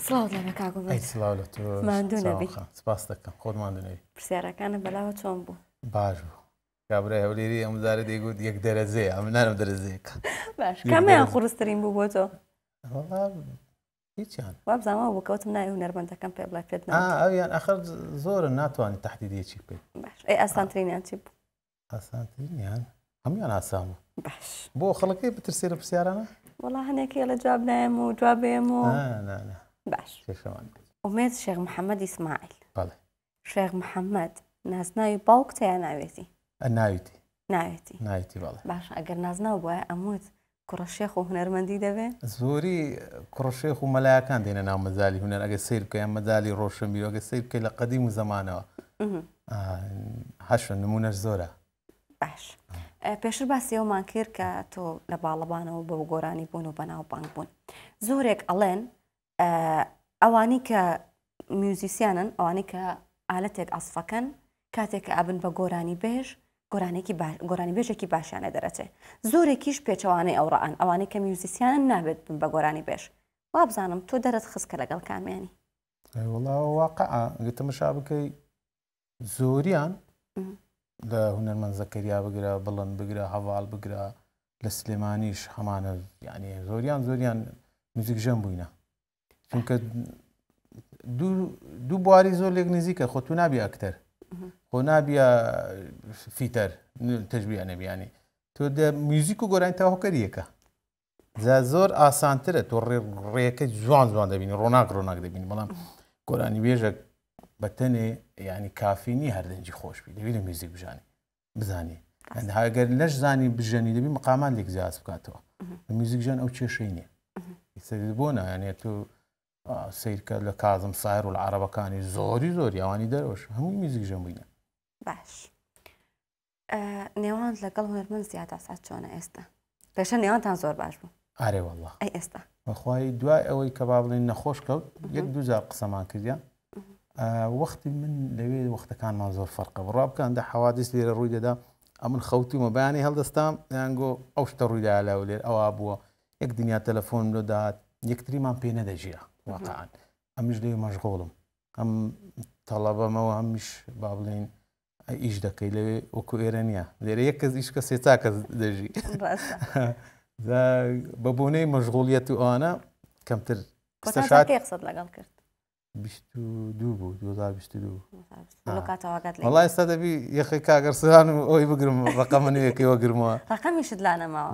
سڵاو لە کاک ئومێد. سڵاو لە تۆ. ماندوو نەبی. سپاس دەکەم خۆت ماندوو نەبی. پرسیارەکانت بەلاوە چۆن بوو؟ باش بوو. کابرای هەولێری ئەم جارە دەیگوت یەک دەرەجەیە ئەمن نانم دەرەجەیەکە. باش کامیان قورسترین بوو بۆ تۆ؟ وەڵا هیچیان. وابزانم وا بوو کەوتم ناوی هونەرمەندەکەم پێ بڵێ پێت نەوت. ئەویان ئەخر زۆرن ناتوانانی تەحدیدی چی بکەیت. باش ئەی ئاسانترینیان چی بوو؟ ئاسانترینیان هەموویان ئاسان بوو. باش. بۆ خەڵکی بترسێ لە پرسیارانە؟ وەڵا هەنێکی لە جواب نایم و جوابێم و نا نا. باش. کێشەوان. ئومێد شێخ محەممەد ئیسماعیل. بەڵێ. شێخ محەممەد نازناوی باوکتە یا ناوێتی؟ ناویتی. ناوێتی. ناویتی بەڵێ. باش ئەگەر نازناو بوایە ئەموت کوڕە شێخ و هونەرمەندی دەبێ؟ زۆری کوڕە شێخ و مەلایەکان دێنە ناو مەجالی هونەر ئەگەر سەیر بکەی یان مەجالی ڕۆشنبیر ئەگەر سەیر بکەی لە قەدیم و زەمانەوە هەشە نمونەش زۆرە. باش پێشتر باسی ئەومان کرد کە تۆ لە باڵەبانەوە بۆ گۆرانی بوون و بەناوبانگ بوون زۆرێک ئەڵێن ئەوانی کە میوزیسیانن ئەوانی کە ئالەتێک ئەسفەکەن کاتێک کە ئەبن بە گۆرانی بێژ گۆرانێکی گۆرانی بێژێکی باشیانە دەرەچێ زۆرێکیش پێچەوانەی ئەو ڕان ئەوانەی کە میوزیسیانن نابێت بن بە گۆرانی بێژ وابزانم تۆ دەرت خست کە لەگەڵ کامیانی وڵا واقع تەمەشا بکەی زۆریان لە هونەرمەند زەکەریا بگرە بڵند بگرە هەواڵ بگرە لە سلێمانیش هەمانە یعنی زۆریان زۆریان میوزیکژەن بووینە چونکە دوو بواری زۆر لێک نزیکە خۆ تو نابی ئەکتەر خۆ نابیە فیتەر تەژبیە نەبیانی تۆ میوزیک و گۆرانی تەواوکەریەکە جا زۆر ئاسانترە تۆ ڕێەکە جوان جوان دەبینی ڕۆناک ڕۆناک دەبینی بەڵام گۆرانی بێژە بەتەنێ ینی کافی نیە هەردەنجی خۆشبی دەبی لە میوزیک بژانی بزانی هەگەر نەشزانی بژەنی دەبی مقامان لێک زیاز بکاتەوە میوزیک ژەن ئەو کێشەی نییە بۆ نایانێت تۆ سیرکە لە کازم سایر و لە عربەکانی زۆری زۆری ئەوانی دەرەوەش هەمووی میوزیک ژەن بووینە باش نێوانت لەگەڵ هونەرمەند زیاد ئەسعد چۆنە ئێستا؟ پێشە نێوانتان زۆر باش بوو. ئارێ واللە. ئەی ئێستا؟ بەخوای دوای ئەوەی کە با بڵێین نەخۆش کەوت یەک دووجار قسەمان کردیان وەختی من لەوێ وەختەکانمان زۆر فەرقە بڕوا بکەن دە حەوادیس لێرە ڕووی دەدا ئەمن خەوتومە بەیانی هەڵدەستام یانگۆ ئەو شتە ڕوویدا لە لێر ئەوە بووە یەک دنیا تەلەفۆن لۆ داات یەکتریمان پێ نەدەژیا واقعا ئەمش لێ مەشغوڵم ئەم تەڵەبەمەوە هەمیش با بڵێین ئیش دەکەی لەوێ وەکو ئێرە نییە لێرە یەک کەس ئیش کە سێ چا کەس دەژی بە بۆنەی مەشغوڵیەت و ئەوانە کەمتر قسەت لەگەڵ کرد 22 بوو 2022 وڵا ئێستا دەبی یەخی کاگەرسان و ئەوی بگرم ڕقەمە نوێیەکەی وەگرمەوە ڕقەمیشت لا نەماوە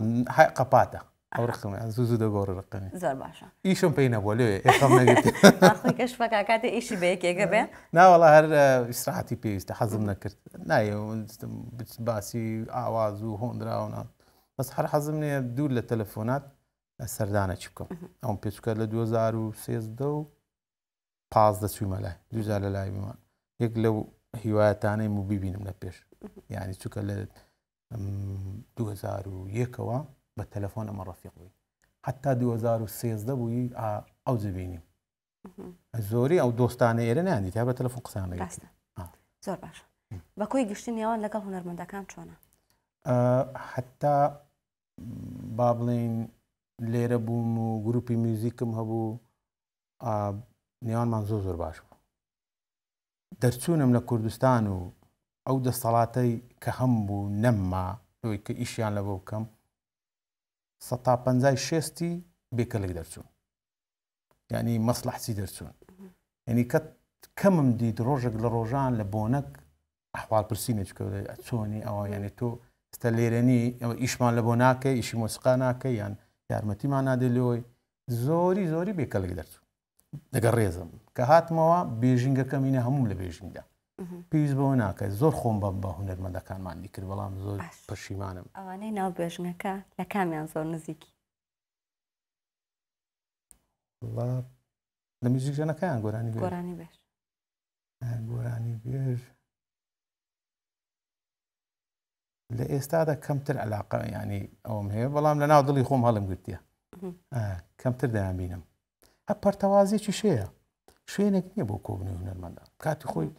قەپاتە ئەو ڕقمە زوو زوو دەگۆڕی ڕقمی زۆر باشە ئیشم پێی نەبووە لێ ئێخەم نەگرت خۆی کەشفەکە کاتێ ئیشی بە یەکێکە بێ ناوەڵا هەر ئیسراحەتی پێویستە حەزم نەکرد نایە باسی ئاواز و هۆنراوە بەس هەر حەزم نییە دوور لە تەلەفۆنات سەردانە چی بکەم ئەوم پێچکە لە 2013 و 15 چوومە لای دووجار لە لای بوومە یەک لەو هیوایەتانەی مو بیبینم لە پێش یعنی چووکە لە 2001ەوە بە تەلەفۆن ئەمە ڕەفیق بووی حتا 2013 بووی ئەو جبینیم زۆری ئەو دۆستانە ئێرە نیان تا بە تەلەفۆن قسان ڕاستە زۆر باش بە کۆی گشتی نێوان لەگەڵ هونەرمەندەکان چۆنە حتا با بڵین لێرە بووم و گروپی میوزیکم هەبوو نێوانمان زۆر زۆر باش بوو دەرچوونم لە کوردستان و ئەو دەستەڵاتەی کە هەم بوو نەمما لەوەی کە ئیشیان لەبۆ بکەم سەتا پەنجای شێستی بێکەلک دەرچوون یعنی مەسلحسی دەرچوون یعنی کە کەمم دیت ڕۆژێک لە ڕۆژان لە بۆنەک ئەحواڵ پرسی نەچکە چۆنی ئەوە یعنی تۆ ئێستا لێرەنی ئەوە ئیشمان لە بۆ ناکەی ئیشی مۆسیقا ناکەی یان یارمەتیمان نادێ لەوەی زۆری زۆری بێکەلک دەرچوو لەگەڵ ڕێزم کە هاتمەوە بێژینگەکەم ئینە هەموم لە بێژینگدا پێویست بەوە ناکات زۆر خۆم بە بە هونەرمەندەکانمانی کرد بەڵام زۆر پەشیمانم ئەوانەی ناو بێژنگەکە لە کامیان زۆر نزیکی لە میوزیکژەنەکەیان گۆرانی گۆرانی بێژ گۆرانی بێژ لە ئێستادا کەمتر علاقە ینی ئەوم هەیە بەڵام لە ناو دڵی خۆم هەڵم گرتیە کەمتر دەیان بینم هە پەرتەوازێکی شەیە شوێنێک نییە بۆ کۆبنی هونەرمەندان کاتی خۆی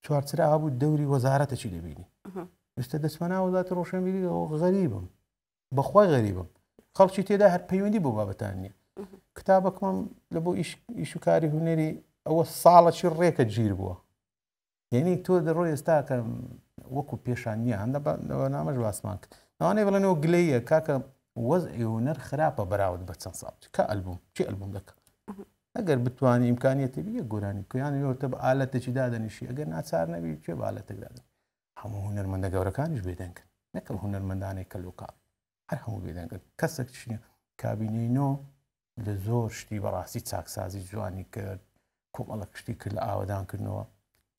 چوارچرا هەبوو دەوری وەزارەتەکی دەبینی ئێستا دەچمە ناو وەزارەتی ڕۆشنبیری غەریبم بەخوای غەریبم خەڵکی تێدا هەر پەیوەندی بۆ بابەتان نییە. کتابەکەم لە بۆ ئیش و کاری هونەری ئەوە ساڵەکی ڕێکە گیر بووە. یعنی تۆ دەڕۆی ئێستا کە وەکو پێشان نییە، هەندە نامەش باسمان کرد، لەوانەیە بڵێنەوە گلەیە کاکە وەزعی هونەر خراپە بەراورد بە چەند ساڵ. کە ئەلبوم چی ئەلبوم دەکە ئەگەر بتوانی ئیمکانیەتی بی گۆرانی بکە، یان یۆتە بە ئالەتێکی دادەنیشی، ئەگەر ناچار نەبی چێ بە ئالەتێک دادەنیشی. هەموو هونەرمەندە گەورەکانیش بێدەنگن، نەکەم هونەرمەندانێک کە local، هەر هەموو بێدەنگن، کەسێک چ نییە. کابینەی نۆ لە زۆر شتی بەڕاستی چاکسازی جوانی کرد، کۆمەڵە شتی کرد لە ئاوەدانکردنەوە،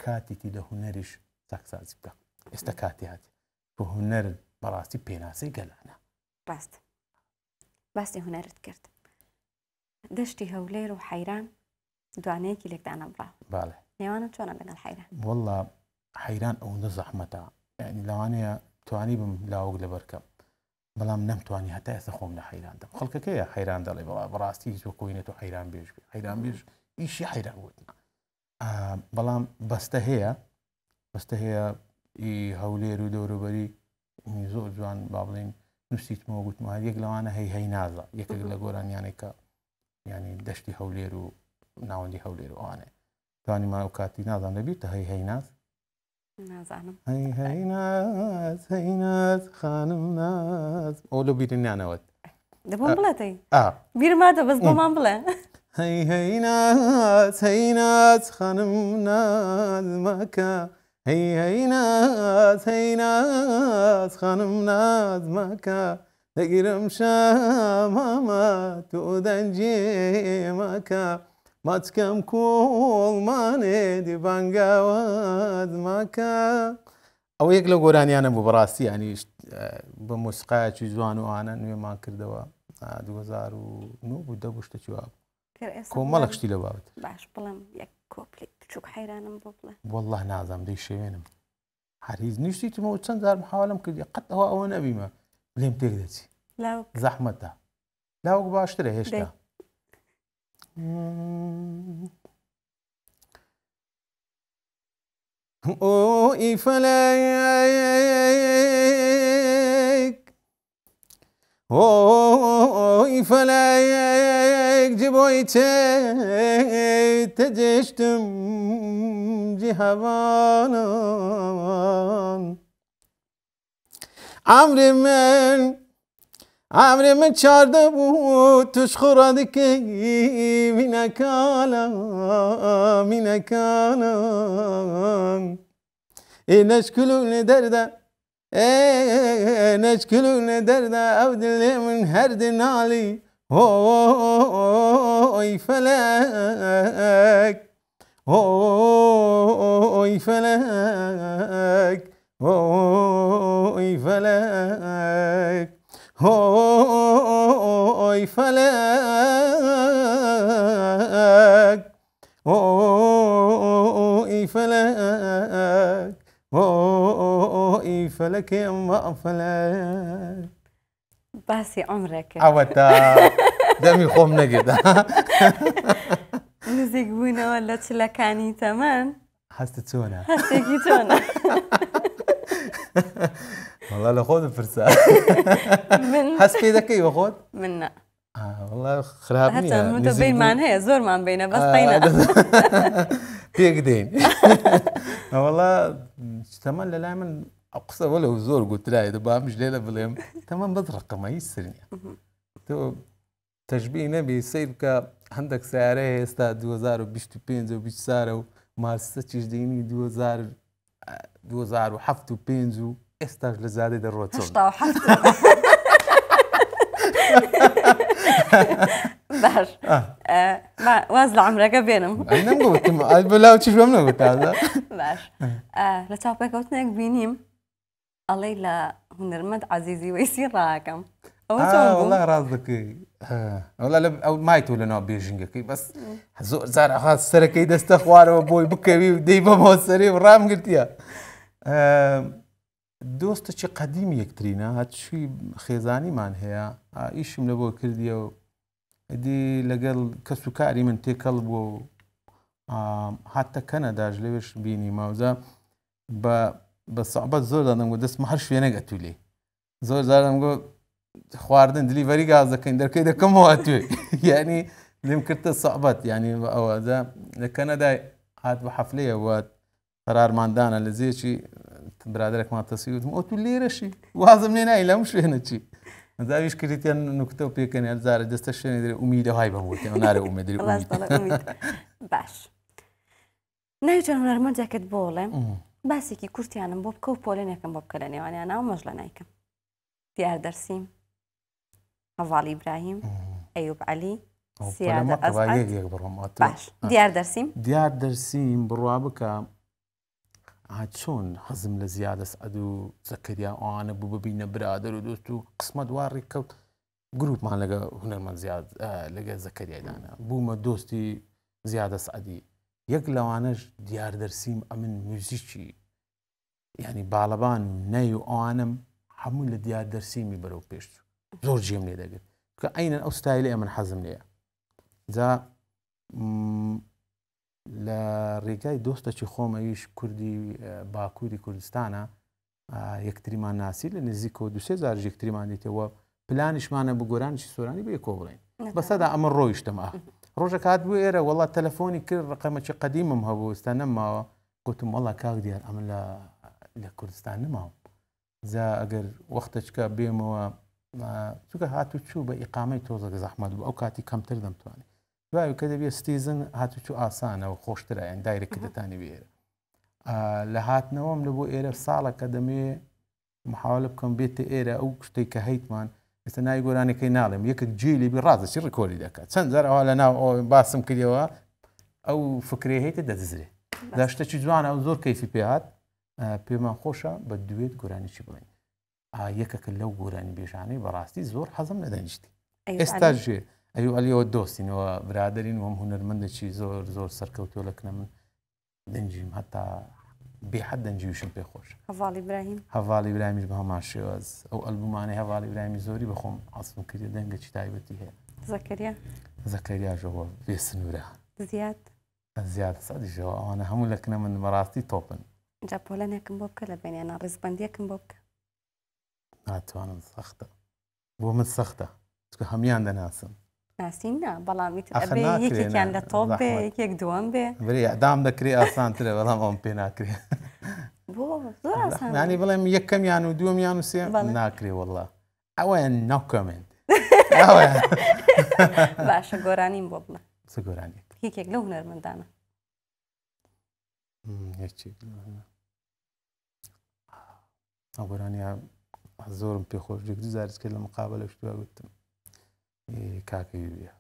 کاتێکی لە هونەریش چاکسازی بکە. ئێستا کاتی هات بۆ هونەر بەڕاستی پێناسەی گەلانە. ڕاست باسی هونەرت کرد، دەشتی هەولێر و حەیران دوانەیەکی لێکدانەبڕا. بەڵێ. نێوانە چۆنە لەگەڵ حەیران؟ والله حەیران ئەوەندە زەحمەتە، یعنی لەوانەیە توانی بم لاوک لەبەرکەم، بەڵام نەمتوانی هەتا ئێستا خۆم لە حەیران دەم. خەڵکەکەیە حەیران دەڵێ، بەڵام بەڕاستی هیچ وەکۆینە تۆ حەیران بێژ بێ، حەیران بێژ ئیشی حەیران وتنا. بەڵام بەستە هەیە، بەستە هەیە ئی هەولێر و دەوروبەری زۆر جوان با بڵێین نووسیتمەوە، گوتمەوە هەر یەک لەوانە هەی هەی نازە، یەکێک لە گۆرانیانێکە ینی دەشتی هەولێر و ناوەندی هەولێر و ئەوانەیە. توانیمان ئەو کاتی نازان لەبیرتە هەی هەی ناز؟ نازانم. هەی هەی ناز، هەی ناز، خانم ناز. ئەو لە بیرم نانەوەت. دەبۆم بڵێتەی. بیرم هاتە بەس بۆمان بڵێ. هەی هەی ناز، هەی ناز، خانم ناز مەکە. هەی هەی ناز، هەی ناز، خانم ناز مەکە. دەگیرم شامامە تۆ دەنجێ مەکە. ماچکەم کۆڵمانێ دیبانگاواز مەکە. ئەوە یەک لەو گۆرانیانە بوو بەڕاستی، ینی بە مۆسیقایەکی جوان و ئانە نوێمان کردەوە. 2009 بوو، دە بوو شتێکی وا بوو. کۆمەڵێک شتی لە بابەت. باش بڵێم یەک کۆپلی بچووک حەیرانم بۆ بڵێ. والله نازانم، دەیشێوێنم. هەر هیچ نیشتیتمەوە چەند جار محاولەم کردی قەت ئەوە ئەوە نەبیمە لێم تێک دەچی. لاوک. زەحمەتە. لاوک باشترە هێشتا. دەی. ئۆی فەلەک، ئۆی فەلەک، جبۆی چێ تەجێشتم جیهەوانان. عەمری من، عەمری من چاردە بوو، توش خوڕە دکەی مینەکانە، مینەکانە. ئێ نەشکل و نەدەردە، ئێ نەشکل و نەدەردە، ئەو دلێ من هەر دناڵی. هۆی فەلەک، هۆی فەلەک، هۆی فەلەک، هۆی فەلەک، هۆی فەلەک، هۆی فەلەک، ئەمما فەلەک. باسی عمرێک کرد. ئەوە تا دەمی خۆم نەگرت. نزیک بوونەوە لە چلەکانی تەمەن. هەستت چۆنە؟ هەستێکی چۆنە؟ وەڵا لە خۆت بپرسە. هەست پێ دەکەی بە خۆت؟ من نا. وەڵا خراپ نییە. هەرچەند من تۆ بینمان هەیە، زۆرمان بینە، بەس قەینە. پێک دێین. وەڵا تەمەن لە لای من ئەو قسە وەلەو زۆر گوترایە، دە بامیش لێرە بڵێم تەمەن بەس ڕقەمە، هیچ سر نییە. تۆ تەشبیه نەبی سەیر بکە، هەندێک سیارە ئێستا 2025 و 24 و مارسەکیش دێنی 2007 و پێنج و ئێستاش لە زادەی دەڕۆ چۆن؟ 87. باش. واز لە عەمرەکە بێنم. نەمگوتم، ئەی بەلاو چیش بەم نەگوت تازە. باش. لە چاوپێکەوتنێک بینیم ئەڵێی لە هونەرمەند عەزیزی وەیسی ڕاکەم. ئەوە چۆن بوو؟ وەڵا ڕاست دەکەی. وەڵا لە ئەو مایتۆ لە ناو بێژینگەکەی، بەس زۆر جار ئەها سەرەکەی دەستە خوارەوە بۆی بکەوی و دەی بەمەوە سەری و ڕام گرتیە. دۆستێکی قەدیم یەکترینە، هەرچی خێزانیمان هەیە، ئیشم لە بۆ کردیە و ئەدی لەگەڵ کەس و کاری من تێکەڵ بووە و هاتە کەنەداش لەوێش بینی ماوزە بە سەعبەت زۆر دادەم گوت دەستم هەر شوێنێک ئەتوولێ. زۆر جارم گوت خواردن دلیڤەری گاز دەکەین، دەرکەی دەکەمەوە ئەتوێ. یعنی لێم کردە سەعبەت یعنی ئەوە لە کەنەدای هات بە حەفلەیە وە قەرارمان دانا لە جێیەکی برادەرێکمان تەسی وتم ئەو تو لێرەشی وازم لێ نای لەم شوێنە چی زاویش کردیان نوکتە و پێکەنی هەر جارە دەستە شوێنی دەرێ ئومیدە های بەم وتی ئەو نارێ ئومێد دەرێ ڕاست ئومید دەڵێ ئومید. باش ناوی چەند هونەرمەندێکت بۆ بڵێم باسێکی کورتیانم بۆ بکە و پۆلێنێکم بۆ بکە لە نێوانیان و مەژلە نایکەم دیار دەرسیم هەڤاڵ ئیبراهیم ئەیوب عەلی سیادە ئەسعەد یەک یەک بڕۆم باش دیار دەرسیم دیار دەرسیم بڕوا بکە چۆن حەزم لە زیادە سعد و زەکەریا ئەوانە بوو ببینە برادەر و دۆست و قسمەت وا ڕێککەوت گروپمان لەگە هونەرمەند زیاد لەگە زەکەریای دانا بوومە دۆستی زیادە سعدی یەک لەوانەش دیار دەرسیم ئەمن میوزیکی یانی باڵەبان و نەی و ئەوانم هەموو لە دیار دەرسیمی بەرەو پێش چوو زۆر جێم لێ دەگرت کە ئەینەن ئەو ستایلی ئەمن حەزم لێیە جا لە ڕێگای دۆستەکی خۆم ئەویش کوردی باکووری کوردستانە یەکتریمان ناسی لە نزیکەوە دوسێ جار یەکتریمان دیتەوە پلانیشمانە بۆ گۆرانیی سۆرانی بە یەکۆ بڵێن بەسەدا ئەمە ڕۆیشتم ئا ڕۆژێک هات بوو ئێرە وەڵا تەلەفۆنی کرد ڕقەمەکی قەدیمم هەبوو ئێستا نەماوە گوتم وەڵا کاک دیار ئەمن لە لە کوردستان نەماوم جا ئەگەر وەختەچکە بێمەوە چونکە هاتوو چوو بە ئیقامەی تۆزەک زەحمەت بوو ئەو کاتی کەمتر دەمتوانێت دوای کە دەبێت citizen هاتوچوو ئاسانە و خۆشترە یان direct دەتانی بێرە لە هاتنەوەم لە بۆ ئێرە ساڵەکە دەمێ محاولە بکەم بێتە ئێرە ئەو شتەی کە هەیتمان ئێستا ناوی گۆرانەکەی ناڵێم یەکێک گوێی لێبی ڕازەچی ڕیکۆردی دەکات چەند جار ئەوە لە ناو باسم کردەوە ئەو فکرەی هەیتە دەدزرێ دا شتێکی جوانە ئەو زۆر کەیفی پێهات پێمان خۆشە بە دوێت گۆرانیی بڵێن یەکەکە لەو گۆرانی بێژانەی بەڕاستی زۆر حەزم لە دەنیشتی ئێستا ژێ ئەیو ئەلیەوە دۆستینەوە برادرین وەم هونەرمەندێکی زۆر زۆر سەرکەوتووە لە کنە من دەنگیم هەتا بێحەد دەنگیشم پێ خۆش هەڤاڵ ئیبراهیم هەڤاڵ ئیبراهیمیش بە هەمان شێواز ئەو ئەلبومانەی هەڤاڵ ئیبراهیمی زۆری بەخۆم عەسفم کردی دەنگێکی تایبەتی هەیە زەکەریا زەکەریاژەوە بێ سنوورە زیاد زیاد سەدیشەوە ئەوانە هەموو لە کنە من بەڕاستی تۆپن جا پۆلەنێکم بۆ بکە لە بینیانە ڕیزبندیەکم بۆ بکە ناتوانم سەختە بۆ من سەختە چونکە هەموان دەناسم. ناسین نا بەڵام ئیتر ئەبێ یەکێکیان لە تۆپ بێ یەکێک دووەم بێ. برێ ئیعدام دەکرێ ئاسانترە بەڵام ئەوم پێ ناکرێ. بۆ زۆر ئاسان. یانی بڵێم یەکەمیان و دووەمیان و سێ ناکرێ وەڵا. ئەوەیان no comment. باشە گۆرانیم بۆ بڵێ. چ گۆرانیەک؟ یەکێک لەو هونەرمەندانە. یەکێک ئەو گۆرانیە زۆرم پێ خۆش یەک دوو جاریش کرد لە مقابلە شتوە گوتم کاکە یویە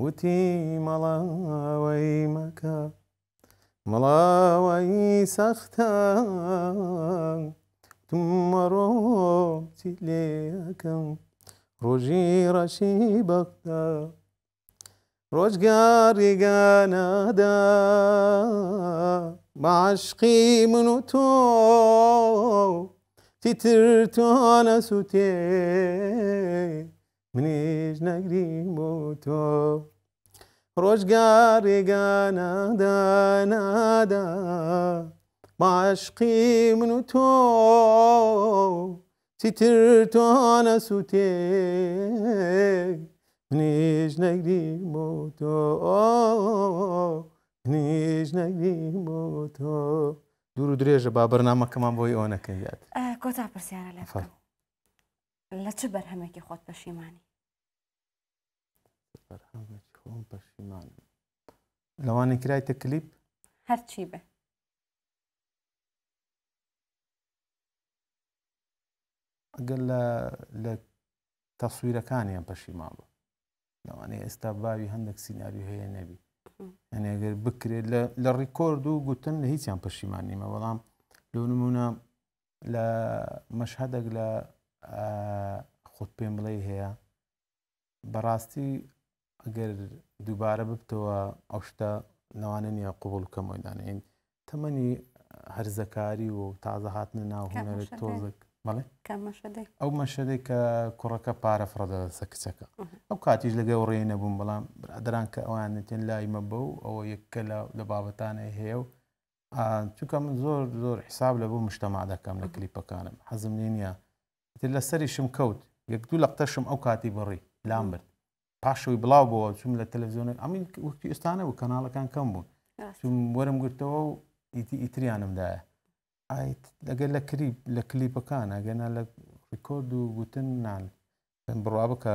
وتی مەڵاوەی مەکە مەڵاوەی سەختە مەڕۆ چی لێەکەم ڕۆژی ڕەشی بەغدا ڕۆژگار ڕێگا نادا بە عەشقی من و تۆ چیتر تۆ نەسووتێ منیش نەگریم بۆ تۆ ڕۆژگار ڕێگا نادا نادا بە عەشقی من و تۆ چیتر تۆ نەسووتێ منیش نەگریم بۆ تۆ منیش نەگریم بۆ تۆ دوور و درێژە با بەرنامەکەمان بۆی ئەوە نەکەین زیاتر. کۆتا پرسیارە لێ بکەم لە چ بەرهەمێکی خۆت پەشیمانی؟ بەرهەمێکی خۆم پەشیمانم لەوانەی کرایتە کلیپ؟ هەرچی بێ. ئەگەر لە تەسویرەکانیان پەشیمان بوو لەوانەیە ئێستا باوی هەندێک سیناریو هەیە نەبی یعنی ئەگەر بکرێت لە ڕیکۆرد و گوتن لە هیچیان پەشیمان نیمە بەڵام لۆ نمونە لە مەشهدێک لە خۆت پێم بڵێ هەیە بەڕاستی ئەگەر دووبارە ببتەوە ئەو شتە لەوانە نییە قوبڵ بکەم ئەوی دانێین تەمەنی هەرزەکاری و تازە هاتنە ناو هونەرە تۆزێک بەڵێ ئەو مەشەدەی کە کوڕەکە پارە فڕە دەدەسە کچەکە ئەو کاتیش لەگەڵ ڕێ نەبووم بەڵام برادران کە ئەویان نتێن لای مە بە و ئەوە یەکە لە بابەتانە هەیە و چونکە من زۆر زۆر حساب لە بۆ مشتەما دەکەم لە کلیپەکانم حەزم لێ نییە تر لەسەریشم کەوت. یەک دوو لەقتەشم ئەو کاتی بڕی لام برد پاشەوەی بڵاو بۆ چوم لە تەلەڤزیۆنە ئەمین وەختی ئێستانە بوو کەناڵەکان کەم بوون چوم وەرم گرتەوە و ئیتی ئیتریانم دایە ئەگەر لە کریپ لە کلیپەکان ئەگەنا لە ڕیکۆرد و گوتن نان بڕوا بکە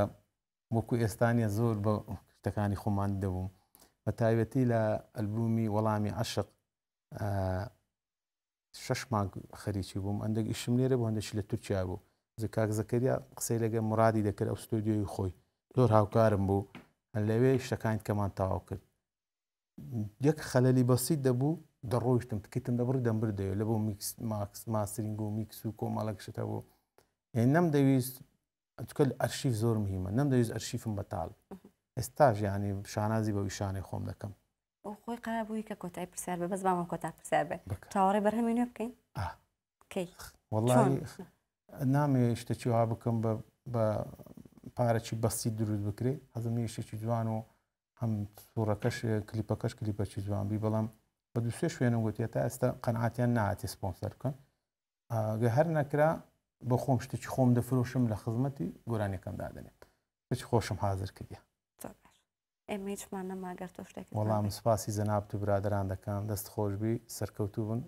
وەکو ئێستانە زۆر بە شتەکانی خۆمان دەبووم بە تایبەتی لە ئەلبومی وەڵامی عشق شەش مانگ خەریکی بووم ئەندێک ئیشم لێرە بوو هەندێکی لە تورکیا بوو کاک زەکەریا قسەی لەگە مرادی دەکرد ئەو ستۆدیۆی خۆی زۆر هاوکارم بوو لەوێ شتەکانی کەمان تەواو کرد یەک خەلەلی بەسیت دەبوو دەڕۆیشتم تکتم دەبڕی دەمبردەوە لە بۆ میکس ماکس mastering و میکس و کۆمەڵێک شتە بوو نەم دەویست چکە ئەرشیف زۆر مهمە نەم دەویست ئەرشیفم بەتاڵ ئێستاش یعنی شانازی بە ویشانەی خۆم دەکەم خۆی قرار بووی کە کۆتای پرسیار بێ بەس بامان کۆتا پرسیار بێ چاوەڕێ بەرهەمی نوێ بکەین کەی وەڵی نامەوێ شتێکی وا بکەم بە پارەکی بەسی دروست بکرێ حەزم شتێکی جوان و هەم سوڕەکەش کلیپەکەش کلیپەکی جوان بی بەڵام بە دوسێ شوێنم گوتیە تا ئێستا قەنعاتیان ناهاتی سپۆنسەر بکەن گە هەر نەکرا بۆ خۆم شتێکی خۆم دەفرۆشم لە خزمەتی گۆرانیەکەم دادەنێم شتێکی خۆشم حاضر کردیە ئێمە هیچمان نەما گەر تۆ شتێکت وەڵام سپاسی جەنابت و برادەران دەکەم دەست خۆشبی سەرکەوتوو بن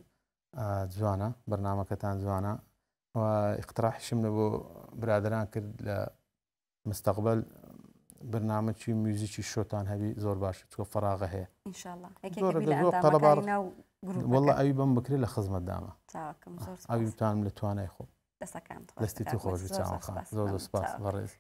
جوانە بەرنمەکەتان جوانە و اقتراحیشم لە بۆ برادەران کرد لە مستقبل بەرنامەکی میوزیکی شۆتان هەبی زۆر باشە چکە فەراغە هەیە وەڵا ئەوی بەم بکرێت لە خزمەت دامە ئەوی بتوانم لە توانای خۆم دەستی تو خۆش چاوەخان زۆر زۆر سپاس بەڕێز.